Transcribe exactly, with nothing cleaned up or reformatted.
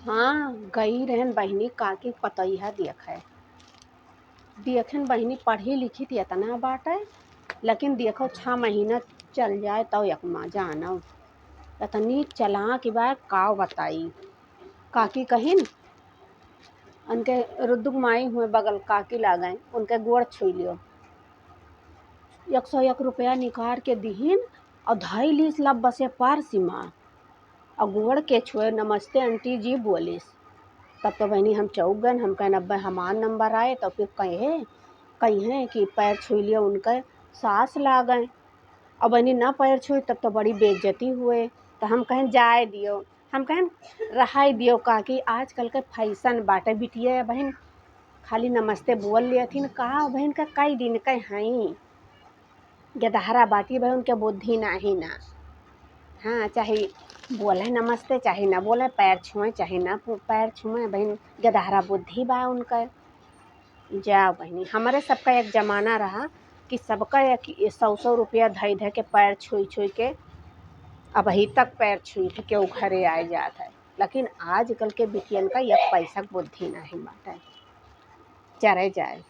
हाँ, गई रहन बहिनी काकी पतोहिया देखे। देखेन बहिनी पढ़ी लिखी त एतना बाटे, लेकिन देखो छह महीना चल जाए तउ एक माँ जानो। एतनी चालाक बा का बताई। काकी कहिन, उनके रुद्दुक माई हुए बगल काकी लागें, उनके गोड़ छुई लियो। एक सौ एक रुपया निकार के दिहिन अउ धई लीस लब बसे पर्स मा। अउ गोड़ के छुए, "नमस्ते आंटी जी" बोलिस। तब तो बहिनी हम चौंक गन, हम कहन, "अब्बे हमार नंबर आए तो फिर कहे, कहे कि पैर छुई लियो उनके सास लागें।" अब बहिनी ना पैर छुई तब तो बड़ी बेइज्जती हुए। तो हम कहन, "जाए दियो", हम कहन, "रहाई दियो काकी, आजकल के फैशन बाटे बिटिया बहिन, खाली नमस्ते बोल लेथिन।" का बहिन का कई दिन के हई, गेदहरा बाटी बहिन, उनके बुद्धि नाही ना। हाँ, चाहे बोले नमस्ते, चाहे ना बोले, पैर छुए, चाहे ना पु-, पैर छुए, बहिन, गेदहरा बुद्धि बा उनके। जा बहिनी, हमरे सबका एक जमाना रहा कि सबका एक सौ सौ रुपया धई धई के पैर छुई छुई के, अबही तक पैर छुई के केहू घरे आए जात है, लेकिन आजकल के बिटियन का एक पैसा के बुद्धि नाही बाटे। चरे जाए।